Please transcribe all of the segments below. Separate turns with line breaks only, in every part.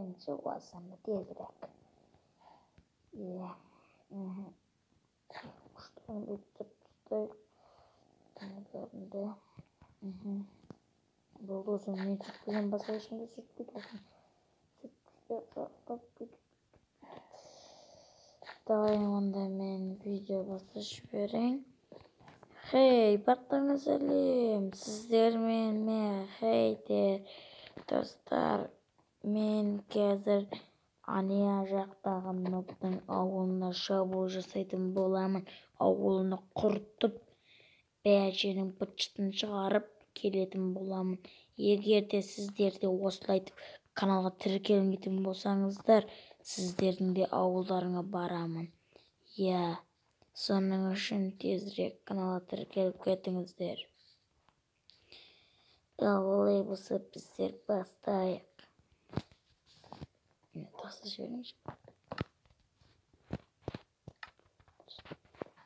Бірінші осыны тезірек. Иә. Күштігін бүйтіп тастайық. Бәрінде. Болды, осы мен сүртпеген, басқа ешкім де сүртпейді осыны. Сүртіп бүйтіп. Давай онда мен видео бастап жіберейін. Хей, барлықтарыңа сәлем! Сіздермен мен Хейтер. Достар, мен қазір ана жақтағы нобтың ауылына шабуыл жасайтын боламын. Ауылын құртып, бәрінің быт-шытын шығарып келетін боламын. Егер де сіздер де осылайтып каналға тіркелмейтін болсаңыздар, сіздердің де ауылдарыңа барамын. Иә, соның үшін тезірек каналға тіркеліп кетіңіздер. Ал олай болса, біздер бастайық. Тастап жіберейінші.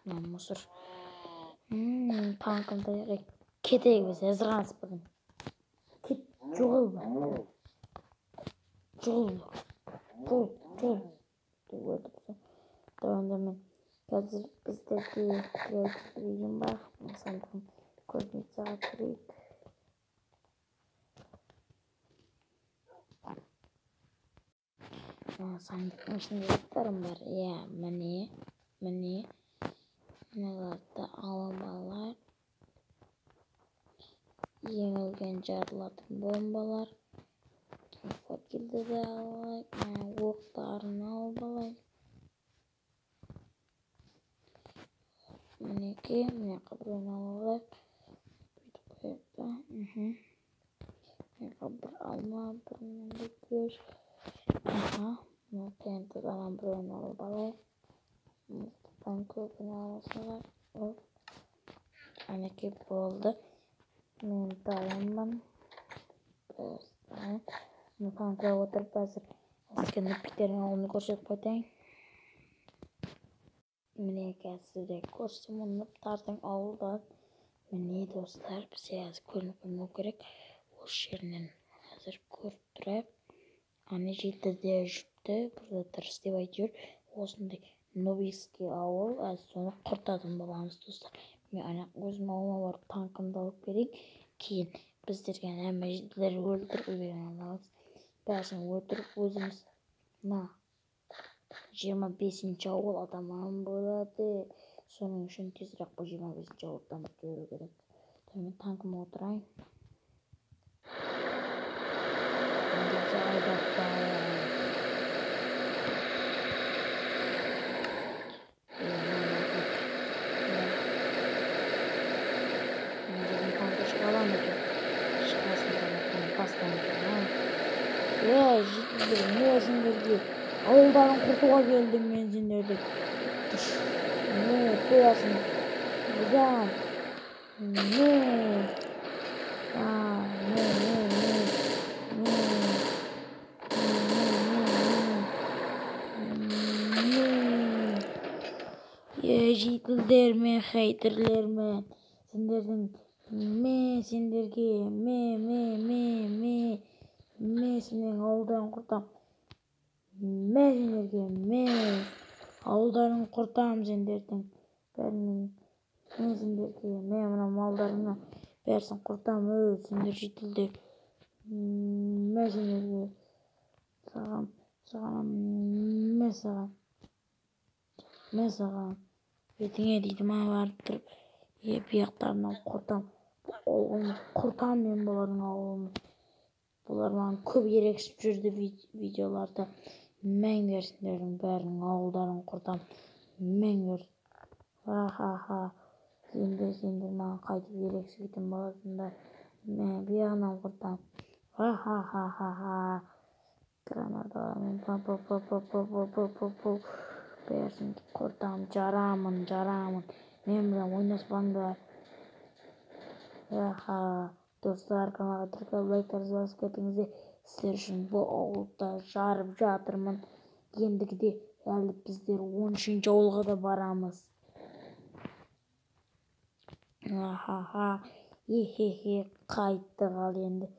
Мына мусор. Танкым таяқ. Кетейік біз, әзір бүгін. Кет, жоғал. Жоғал. Жоғал, жоғал. Деп өлтірсем. Давай онда мен қазір біздерде креатив деген бар. Сандығын кузницаға кірейік. Сандықтың ішінде заттарым бар. Иә, міне, міне. Мыналарды алып алайық. Ең үлкен жарылатын бомбалар. Факелді де алайық. Оқтарын алып алайық. Мінекей, мына біреуін алып алайық. Бүйтіп қояйық та. Мына бір алма, бір мынандай көш. Аха, мына ТНТ-дан біреуін алып алайық. Мылтықтан көбін алып. Әнекей, болды. Мен дайынмын. Мен танкіге отырып қазір әзірге нубиктердің ауылын көрсетіп қайтайын. Міне, қазір сіздерге көрсетемін нубтардың ауылдан. Міне, достар, бізге қазір көрініп қоймау керек. Осы жерінен қазір көріп тұрайық. Ана жерде жүріпті, бір дұрыс деп әйтеуір осындай нубийский ауыл, әзір соны құртатын боламыз, достар. Мен ана өзім ауылыма барып танкымды алып келейін. Кейін біздерге әмме жителдер өлтіріп үлгерген. Бәрін өлтіріп өзіміз мына 25-ші ауыл атаман болады. Соның үшін тезірек бұл 25-ші ауылды дамытып жіберу керек. Мен танкыма отырайын. Ей, жителдер, не сендерге ауылдарын құртуға келдім мен сендерді. Не қоясың? Бұзам. Не? Не, не, не. Не. Не, не. Ей, жителдер мен хейтерлер мен сендердің ме сендерге ме ме ме ме ме сендердің ауылдарын құртам. Ме сендерге ме ауылдарын құртам сендердің бәрінің. Ме сендерге ме мына малдарыңа бәрісін құртам. Өй, сендер жителдер. Ме сендерге саған, саған, ме саған, ме саған. Бетіңе дейді ма барып тұрып. Е, бұяқтарын алып құртам. Ауылын құртам мен бұлардың ауылын. Бұлар маған көп ерегісіп жүрді видеоларда. Мәңгер сендердің бәрінің ауылдарын құртам. Мәңгер. Ха-ха-ха. Енді сендер маған қайтып ерегіспейтін боласыңдар. Мә, бұяғынан құртам. Ха-ха-ха-ха-ха. Гранаталармен пу-пу-пу-пу-пу-пу-пу-пу. Бәрін құртам, жарамын, жарамын. Мен білем ойнаспаңдар. Ха-ха. Достар, каналға тіркеліп, лайктарыңызды басып кетіңіздер. Сіздер үшін бұл ауылда жарып жатырмын. Ендігіде әлі біздер 13-ші ауылға да барамыз. Ха-ха-ха. Е-хе-хе, қайттық ал енді.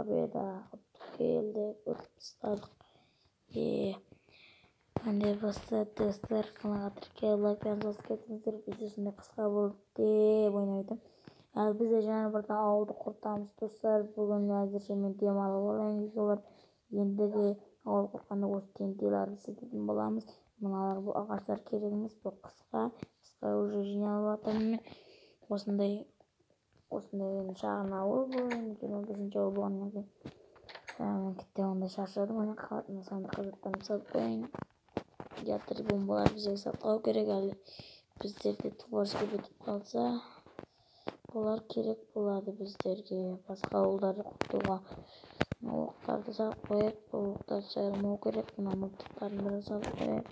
Победа. Ұтып келдік, ұтып тастадық. Қандай болса, достар, каналға тіркеліп, лайк жазып кетіңіздер. Видео сондай қысқа болды деп ойнайтын. Ал біз де жаңа бір ауылды құртамыз, достар. Бүгін әзірше мен демалып алайын үйге барып. Ендігі ауыл құртқанда осы тентелерді істететін боламыз. Мыналар, бұл ағаштар керек емес, бұл қысқа. Қысқа уже жиналып жатырмын мен. Осындай енді шағын ауыл бұл, енді 25-ші ауыл болғаннан кейін. Мен кетті, ондай шаршадым, оны қалатын сандыққа заттарымды салып қояйын. Ядер бомбалар бізге сақтау керек әлі. Біздерде творческий бітіп қалса, олар керек болады біздерге. Басқа ауылдарды құртуға. Оқтарды салып қояйық, бұл оқтарды жайылмау керек. Мына мылтықтарын да салып қояйық.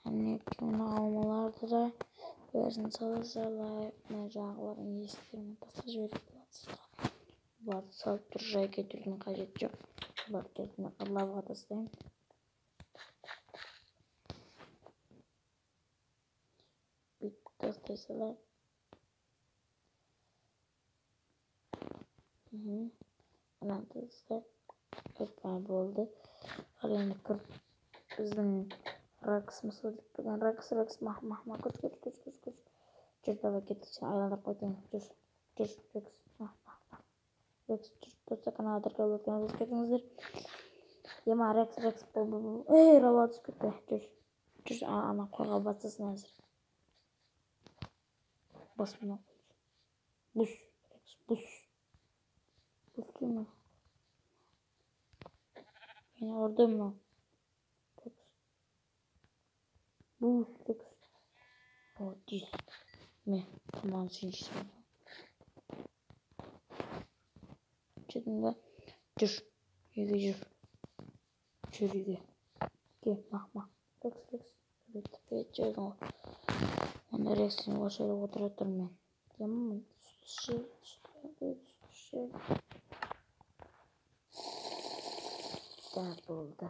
Әнекей мына алмаларды да бәрін сала салайық. Мына жағыларын есіктерін тастап жіберіп болады сыртқа. Бұларды салып тұр, жай кетірудің қажеті жоқ. Бұларды кетіне лаваға тастаймын. Бүйтіп тастай салайық. Мынаны тастайық. Опа, болды. Ал енді кіріп біздің Рекс мысал деп тұрған Рекс, Рекс, мах, мах, мах, көш, көш, көш, көш, көш. Жүр, давай кеттік, сені айландырып қайтайын. Жүр, жүр, Рекс, мах, мах, мах. Рекс, жүр, достар, каналға тіркеліп өткеніңізді кетіңіздер. Ема, Рекс, Рекс, бол, бол, бол. Ей, рауа түсіп кетті. Жүр, жүр, ана қойға басасың әзір. Бас мына қой. Бұс, Рекс, бұс. Бұс деймін. Мені ұрды мынау. Рекс. Бұс, Рекс. О, тиіс. Ме, тамағын сен жейсің. Жедің ба? Жүр, үйге жүр. Жүр үйге. Кел, мах, мах. Рекс, Рекс. Бет, бет, жедің ғой. Онда Рекстің осы жерде отыра тұр мен. Емін, сүт іші, сүт іші. Да, болды.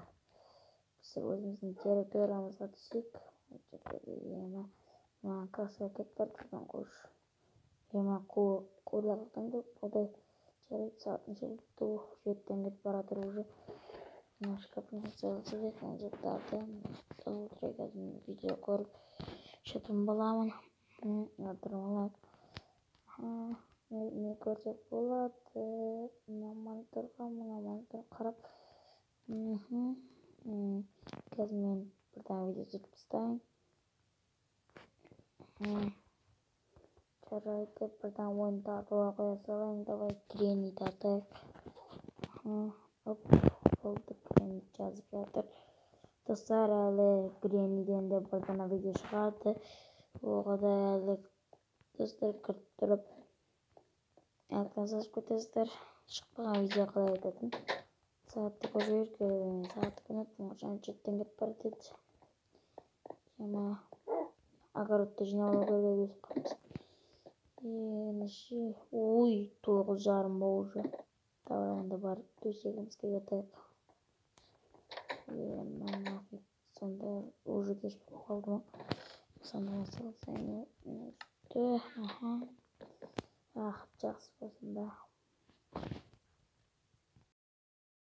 Біз өзіміздің территориямызға түсейік. Ема, мына касса кетіп бара жатқан қойшы. Ема, қойлар қандай болды? Жарайды, сағат неше болыпты? 7-ден кетіп бара жатыр уже. Мына шкафтың салып мына заттарды толтырайық. Қазір мен видео көріп ішетін боламын. Отырып алайық. Не көрсек болады? Мына мониторға, мына монитор қарап. Қазір мен бірден видео түсіріп тастайын. Жарайды, бірден ойын тартуға қоя салайын. Давай Гренни тартайық. Оп, болды, Гренни жазып жатыр. Достар, әлі Гренниден де бірден видео шығады. Оға да әлі достар кіріп тұрып лайктан жазып кетесіздер. Шықпаған видео қалай айтатын? Сағатты көріп жіберейік. Сағатты көрмеппін, жаңа 7-ден кетіп бара жатыр. Ема, огородты жинап алу керек, өсіп қалыппыз. Неше? Ой, 9:30 ба уже. Давай онда барып төсегімізге жатайық. Ема, нафиг, сонда уже кеш болып қалды ма? Сонда салсайын үсті. Аха. Ах, жақсы болсын да.